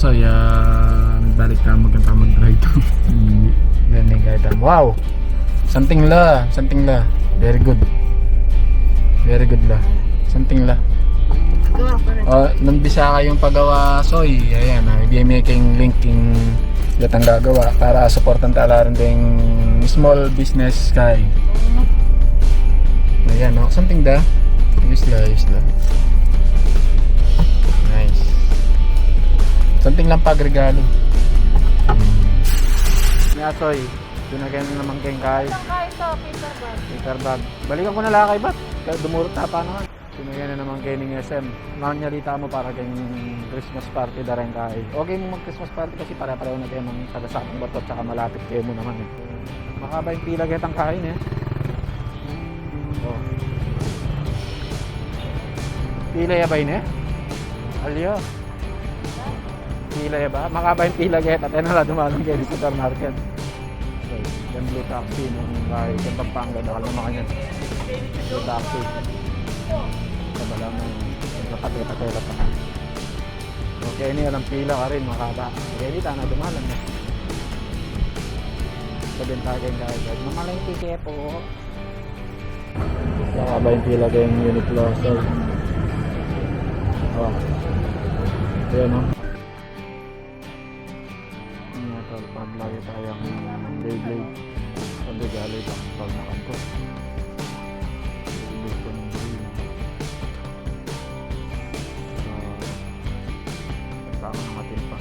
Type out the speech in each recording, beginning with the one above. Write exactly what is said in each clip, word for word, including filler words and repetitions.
So, yan, balik tamu, maganda mag-drive. Hindi. Hindi, hindi, kahit ano. Wow! Something la, something la. Very good. Very good la. Something la. Gawa ko na. O, nung bisa kayung pagawa, Soy, ayan, ah, ibigay mi keng link king datang gagawa para suportan ta la rin deng small business kay. Ayan, no? Something da. Ayos la, ayos la. Nice. Something lang pagregalo. Hmm. Nya, Soy, dun na kaya naman keng kay. Saan kayo to? Paper bag. Paper bag. Balikan ku na la kay Bat. Kaya dumurot na pa naman. Dun na kaya naman keng S M. Nanyalita mu para keng Christmas party da rin kay. Okay mu mag-Christmas party kasi pare-pareho na kayu mang taga Sacang Bato at saka malapit kayu mu naman eh. Makaba ing pila ketang kain eh. O. Pila ya ba ini? Alya. Pila ya ba? Makaba ing pila keta. Atin na la, dumanan keni supermarket. So, yan blue taxi nung kay, yan Pampanga, dakal na makanyan. Blue taxi. Sa bala mo, kapatay-patay la pa. Okay, ini alang pila karin, makaba. Okay, ini tana dumanan na. Sabihin tayo kayong kaya, guys. Mamalengke kayo po. Makaba ing pila keng Uniqlo, Soy. O. Ayan, o. Ayan, Soy, paglagi tayang Beyblade. Pagregalo itang pag makanto. Beyblade ko ng Beyblade. So, tama na matin pa.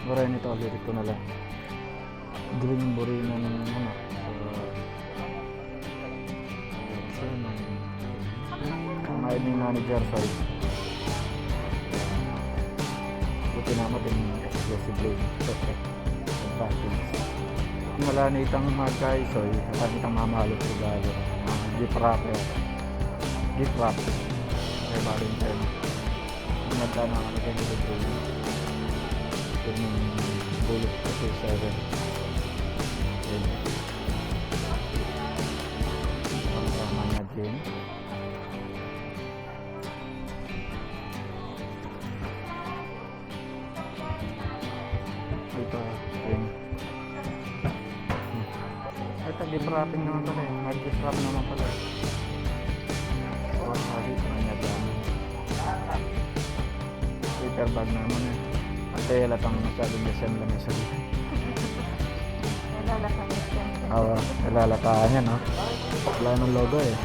Buri nita, ulit ku na la. Green buri na ng ano. So, Ang I M manager, Soy. Buti naman yung exclusive lane. Advantage. Wala na itang magkay, Soy. Wala na itang mamahalin regalo. Mga gift wrapper. Gift wrap. Kaya Valentine. Ang nagdana ka na kayo nito, yung bullet two seven. Ayan. Ang tama niya din. Ito, ayan. Ito, gift wrapping naman pala eh. Mag-gift wrap naman pala eh. Oh, sorry, kanya dyan. Paper bag naman eh. At kaya latang masyadong December na sabi. Wala lang kami December. Oo, wala lang kanya, no? Wala nang logo eh.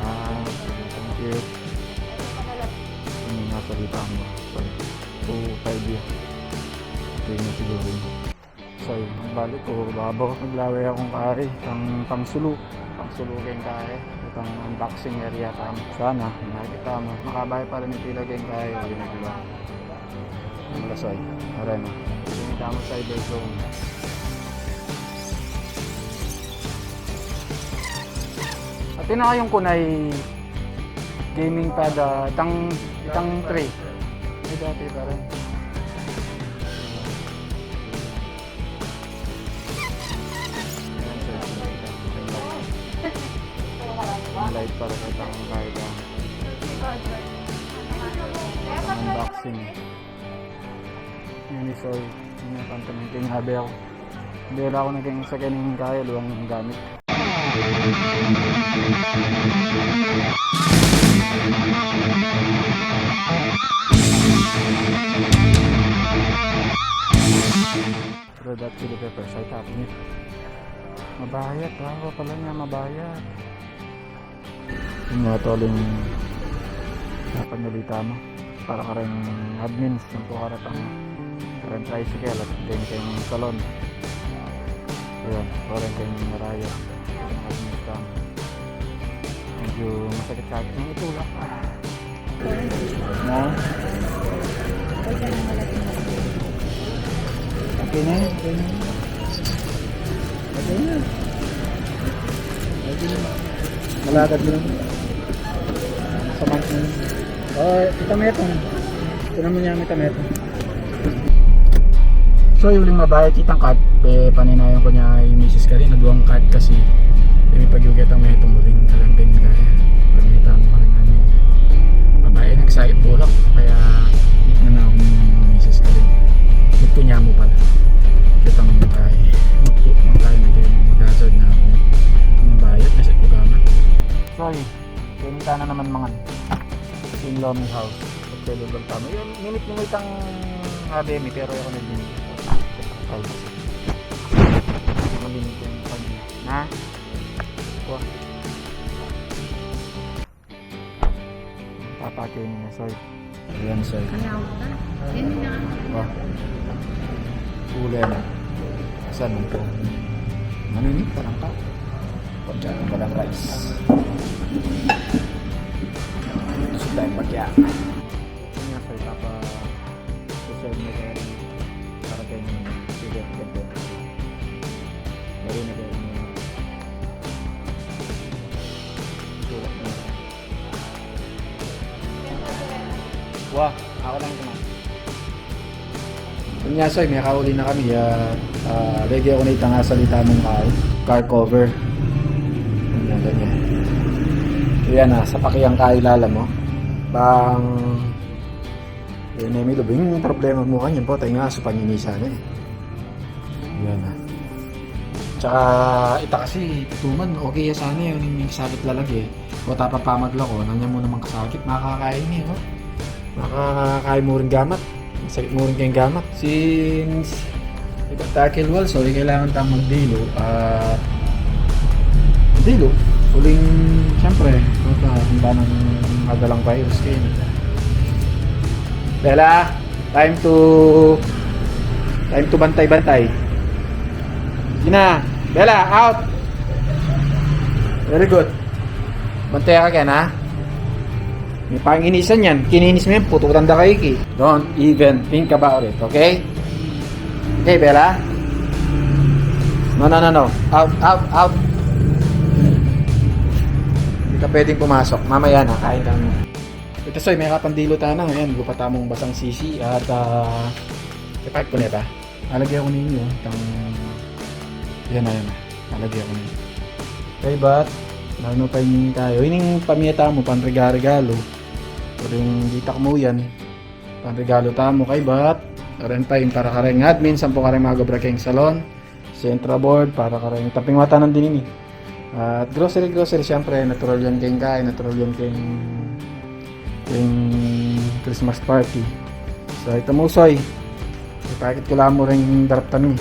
Ah, thank you. Ini nga salita mo. So, two five year. Ito yung siguro yun. So, yun, balik ko, babo, naglaway akong kari, itang pangsulu. Pangsulu keng kari, itang unboxing area tamu. Sana, nakita mo. Makabay pa rin yung pila keng kari, yun, di ba? Ang lasoy, arena. Yung tamu cyber zone. At yun na kayong kunay gaming pad, ah, itang, itang tray. Ay, dati pa rin. Ayan, sir. Ang light para sa tangkay ka. Ang unboxing. Yan, so, yun yung pantang yung tingabi ako. Hindi, wala ako naging sa kaning kaya, luwang gamit. Red Hot Chili Peppers, ay, tapos niya. Mabayat, ha? Ako pala niya, mabayat. Yun nga, tol, yung napanyalita mo. Para kareng admins, yung po karatang kareng tricycle at din kayong salon. Ayan, kareng kayong maraya. Kareng admins kami. Medyo masakit-sakit ng itulak. Ah. Na? Okay na yun, okay na yun. Okay na. Okay na. Malagad mu. Sa bank mu. O, ita metung. Ita mu nya, ita metung. So, uling mabayad kitang card, e, paninayan ku nya i misis karin, aduang card kasi, e, mipag-ugat ang metung, uling talagang kaya. Pagkita mu karin, ano, mabayad, nagsakit bulak, kaya, na na akong misis karin. Ito nya mu pala. Kitang kaya, magpu-, magkaya na din, magasod na ako. Ang bayad, nasa programa. Sorry. Kaya na naman mangan. Yung Lomi House. Available pa. May minit-minit ang habe mi, pero ako na din. Ay. Malinis yung pag-, na? Kuha. Papatay niya, sorry. Ayan, sir. Ayaw ka. Yan na. Wah. Ulam. Saan mo po? Ano ni? Parang ka? Pagka ng balang rice. Gusto tayong bagya. Yan nga, sir. Papa, sir, may para kayo ng sige, sige. Meron na kayo ng sulat na. Wah, ako lang ito, ma'am. Kunya, soy, mekauli na kami, ah, ah, lagi ako na itang salita mong car, car cover. Ganyan, ganyan. Yan, ah, sa pakiang kailalam mo. Bang, yun, eh, may lubing problema mo kanyan po, tayo nga, sa paninisan, eh. Yan, ah. Tsaka, ita kasi, tutuman, okay ya sana yun, yung sabit lalagay. O tapa pamaglako, nanya mo namang kasakit, makakain niya, no? Makakain mo rin gamat. Sakit mo rin kayong gamat. Since, iba takil wal, so, kailangan tang magdilo. Ah, dilo. Uling, siyempre, ito, ang ba ng madalang virus kayo. Bella, time to, time to bantay-bantay. Sige na. Bella, out. Very good. Bantay ka, Ken, ha? May panginisan yan. Kininis mo yan, pututan da kayo, ki. Don't even think about it, okay? Okay, Bella? No, no, no, no. Out, out, out. Hindi ka pwedeng pumasok. Mamaya na, kain ka na. Ito, soy, may kapandilo tayo na. Ayan, lupa tamong basang sisi at, ah, ipaik ko na ito. Alagay ako ninyo, tang, yan na, yan na. Alagay ako ninyo. Kay bat, lalo pa yung tayo. Ining pamiyata mo, panregalo-regalo. Pwedeng ditak mo yan. Panregalo tamo kay bat. Karen pa yung para kareng admin, sampo kareng magobra keng salon. Centra board, para kareng taping mata ng dinini. At grocery, grocery, siyempre, natural yan keng kain, natural yan keng, keng Christmas party. So, ito mo, soy. Ipakit ko lang mo rin daraptan mi.